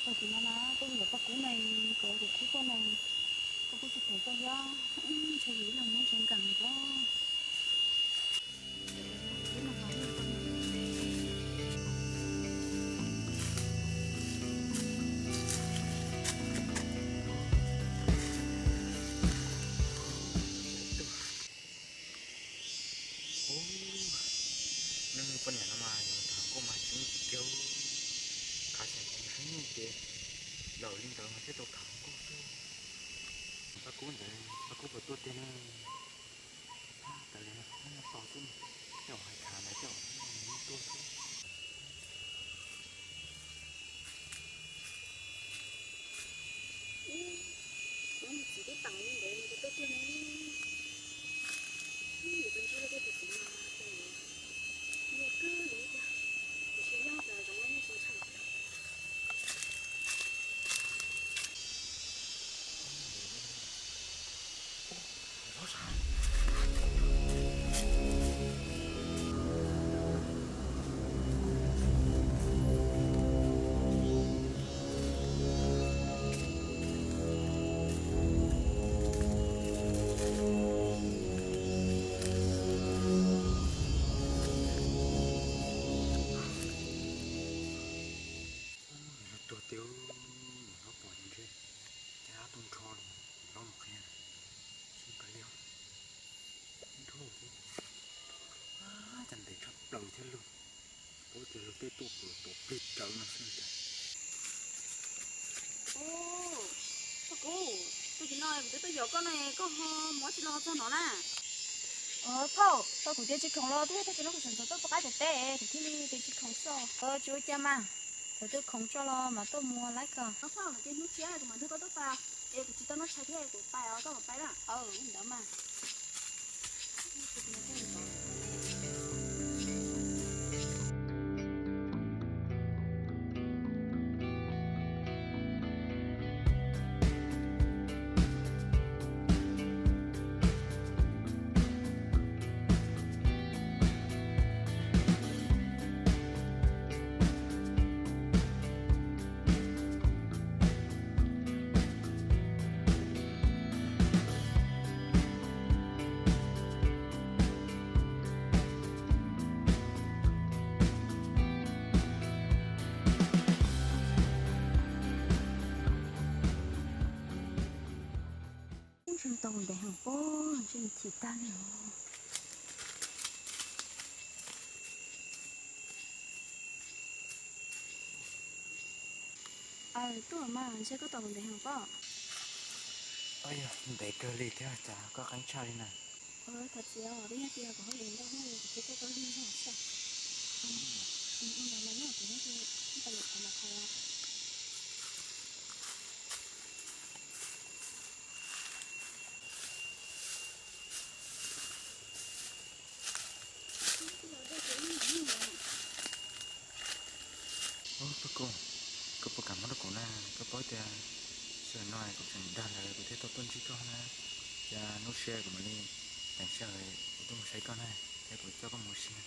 Tau tim no na, koj yuav paj kub ne, koj ua kuv khub tuaj ne, koj kuj tsis pom koj thiab, ntshe yus ib leeg muab ntshe nkees li ko. Ub, nej poj niam no mas yog tham nkauj mas tsis nyuj tsis kiag, khav xeem qhov mus saib nyuj ces lawm li ntawd mas thiaj tau tham nkauj xwb. Paj kub ntawd, paj kub puas tuaj tiag ne? Tas li no, tos xwb, tej zaum hais tham ntawd tej zaum nws tuaj xwb. Ub, kuv mus txiv teb teem li ntawd nws puas tuaj tiag ne? Ub, yus pes ntsib luag tej tus txiv mas tus nyuaj kawg li tiag, tiam sis nyob cas zoo li nyuaj tsis ntshai. Nws tuag tiag, nws hlob pom ntshe cas dab tuaj nrho li, nws hlob mus qhia, sib kav liam, nrho thiab. Cas ntev tshaj plaws thiab lauj, paub tias luag tej tuaj pw tuaj plig rawv no xwb cas. Ub, koj kuv, tus tim no kuv twb tuaj yos koj no, koj ho mus ua tsi los txog no na? Phauj, tau kuv tias tsis khoom los twb yog tag kis no kuv sawv ntxov tuaj pov qaib pem teb, kuv thiaj li tias tsis khoom xwb. Tsis ua cas mas, thaum twg khoom tso los mas tuaj mus laiv ko. Phauj, ces hnub tshiab kuv mam nrog koj tuaj pab, es kuv tsis tau noj tshais thiab kuv pais os, koj mam pais na. Ntawd mas. Ub, ntshe tau ntev heev pob, ntshe nws chim tag li os. Aw, tuaj mas ntshe koj tau ntev heev pob. Yog ntev kawg li thiab cas koj qeeb tshaj li na. Thov txim os, twb yog tias kuv hauj lwm ntau, kuv thiaj tuaj tau lig zog xwb. Ua ntawd los yog kuv thiaj li pais lawm qhov ntawd qhov. Ub, Paj Kub, koj puas kam muab rau kuv na, koj paub tias sij hawm no kuv tseem dag lawm kuv thiaj tau tuaj ntsib koj na. Ces hnub tshiab kuv mam li teem sij hawm kuv tuaj mus saib koj na, thiab kuv coj koj mus ua si na.